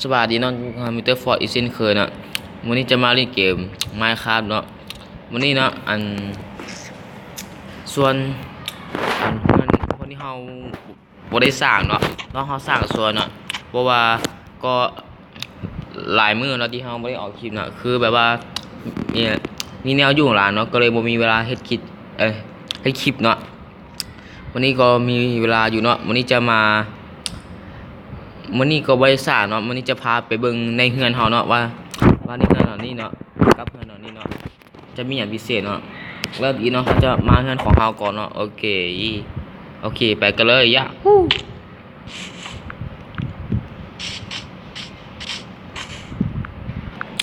ສະບາຍດີເນາະ ຢູ່ກັບເຮົາ ມິສເຕີ ຟອດ ອີກເຊັ່ນເຄີຍເນາະ. ມື້ນີ້ຈະມາຫຼິ້ນເກມ Minecraft ເນາະ. ມື້ນີ້ເນາະ ອັນ ສ່ວນ ອັນ ເຮືອນ ເຮືອນທີ່ເຮົາບໍ່ໄດ້ສ້າງເນາະ ນ້ອງເຮົາສ້າງສ່ວນເນາະ ເພາະວ່າກໍຫຼາຍມື້ເນາະທີ່ເຮົາບໍ່ໄດ້ອອກຄລິບເນາະ ຄືແບບວ່າ ເອີ ມີແນວຫຍຸ້ງຫຼາຍເນາະ ກໍເລີຍບໍ່ມີເວລາເຮັດຄລິບ ເອີ ເຮັດຄລິບເນາະ. ມື້ນີ້ກໍມີເວລາຢູ່ເນາະ ມື້ນີ້ຈະມາ ມື້ນີ້ກໍບໍ່ໄດ້ສ້າງເນາະ ມື້ນີ້ຈະພາໄປເບິ່ງໃນເຮືອນເຮົາເນາະ ວ່າ ວ່າໃນເຮືອນເຮົານີ້ເນາະ ກັບເຮືອນເຮົານີ້ເນາະ ຈະມີຫຍັງພິເສດເນາະ. ເລີ່ມອີກເນາະ ເຮົາຈະມາເຮືອນຂອງເຮົາກ່ອນເນາະ. ໂອເຄ ໂອເຄ ໄປກັນເລີຍ ຢາຮູ້.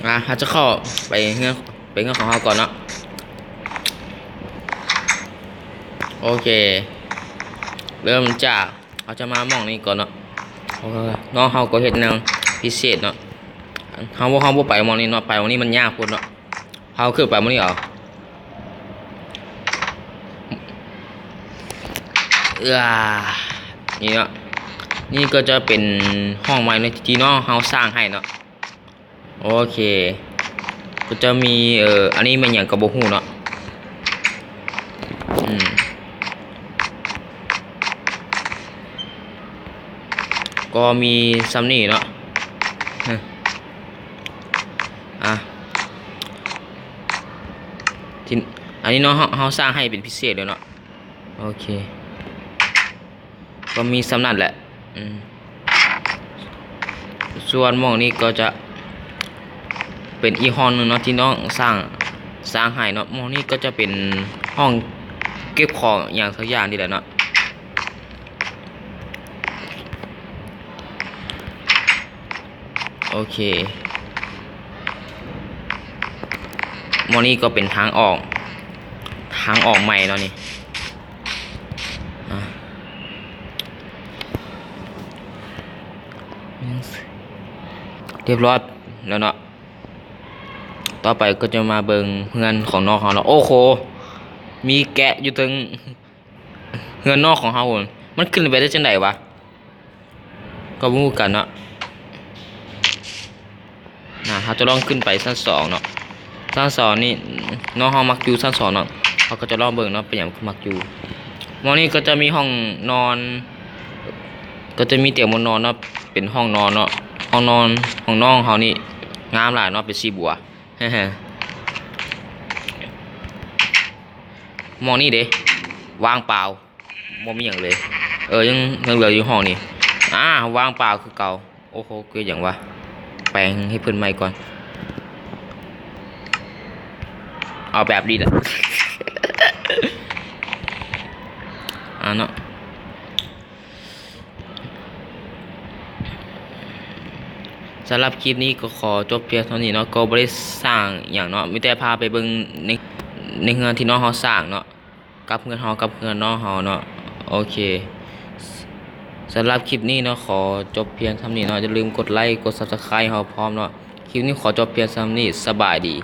ອ່າ ເຮົາຈະເຂົ້າໄປເຮືອນ ໄປເຮືອນຂອງເຮົາກ່ອນເນາະ. ໂອເຄ ເລີ່ມຈາກ ເຮົາຈະມາໝ່ອງນີ້ກ່ອນເນາະ. ໂອ້ຍ ນ້ອງເຮົາກໍເຮັດແນວພິເສດເນາະ. ເຮົາ ເຮົາບໍ່ໄປໝ່ອງນີ້ເນາະ ໄປໝ່ອງນີ້ມັນຍາກໂພດເນາະ. ເຮົາຂຶ້ນໄປໝ່ອງນີ້ເອົາ. ເອີ ນີ້ເນາະ ນີ້ກໍຈະເປັນຫ້ອງໃໝ່ເນາະ ທີ່ນ້ອງເຮົາສ້າງໃຫ້ເນາະ. ໂອເຄ ກໍຈະມີ ເອີ ອັນນີ້ແມ່ນຫຍັງກໍບໍ່ຮູ້ເນາະ. ອືມ ກໍມີສ່ຳນີ້ເນາະ. ອາ ທີ່ ອັນນີ້ເນາະ ເຮົາ ເຮົາສ້າງໃຫ້ເປັນພິເສດເລີຍເນາະ. ໂອເຄ ກໍມີສ່ຳນັ້ນແຫຼະ. ອືມ ສ່ວນໝ່ອງນີ້ກໍຈະເປັນອີກຫ້ອງໜຶ່ງເນາະ ທີ່ນ້ອງສ້າງ ສ້າງໃຫ້ເນາະ. ໝ່ອງນີ້ກໍຈະເປັນຫ້ອງເກັບຂອງອີ່ຫຍັງສັກຢ່າງນີ້ແຫຼະເນາະ. ໂອເຄ ໝ່ອງນີ້ກໍເປັນທາງອອກ ທາງອອກໃໝ່ເນາະນີ້. ອາ ຮຽບຮ້ອຍແລ້ວເນາະ. ຕໍ່ໄປກໍຈະມາເບິ່ງເຮືອນຂອງນ້ອງເຮົາເນາະ. ໂອ້ໂຫ ມີແກະຢູ່ເທິງເຮືອນນ້ອງຂອງເຮົາ ມັນຂຶ້ນໄປໄດ້ຈັ່ງໃດວະ? ກໍບໍ່ຮູ້ຄືກັນເນາະ. ນະ ເຮົາຈະລອງຂຶ້ນໄປຊັ້ນສອງເນາະ. ຊັ້ນສອງນີ້ ນ້ອງເຮົາມັກຢູ່ຊັ້ນສອງເນາະ. ເຮົາກໍຈະລອງເບິ່ງເນາະ ເປັນຫຍັງຄືມັກຢູ່. ໝ່ອງນີ້ກໍຈະມີຫ້ອງນອນ ກໍຈະມີຕຽງໝອນນອນເນາະ ເປັນຫ້ອງນອນເນາະ. ຫ້ອງນອນຂອງນ້ອງເຮົານີ້ງາມຫຼາຍເນາະ ເປັນສີບົວ. ໝ່ອງນີ້ເດ ວ່າງເປົ່າ ບໍ່ມີຫຍັງເລີຍ. ເອີ ຍັງ ຍັງເຫຼືອຢູ່ຫ້ອງນີ້ ອາ ວ່າງເປົ່າຄືເກົ່າ. ໂອ້ໂຫ ຄືຫຍັງວະ? ແປງໃຫ້ເພິ່ນໃໝ່ກ່ອນ. ເອົາແບບນີ້ແຫຼະ ອາເນາະ. ສຳລັບຄລິບນີ້ກໍຂໍຈົບພຽງເທົ່ານີ້ເນາະ. ກໍບໍ່ໄດ້ສ້າງຫຍັງເນາະ ມີແຕ່ພາໄປເບິ່ງໃນ ໃນເຮືອນທີ່ນ້ອງເຮົາສ້າງເນາະ ກັບເຮືອນເຮົາ ກັບເຮືອນນ້ອງເຮົາເນາະ. ໂອເຄ ສຳລັບຄລິບນີ້ເນາະ ຂໍຈົບພຽງສ່ຳນີ້ເນາະ. ຢ່າລືມກົດໄລກ໌ ກົດ Subscribe ເຮົາພ້ອມເນາະ. ຄລິບນີ້ຂໍຈົບພຽງສ່ຳນີ້ ສະບາຍດີ.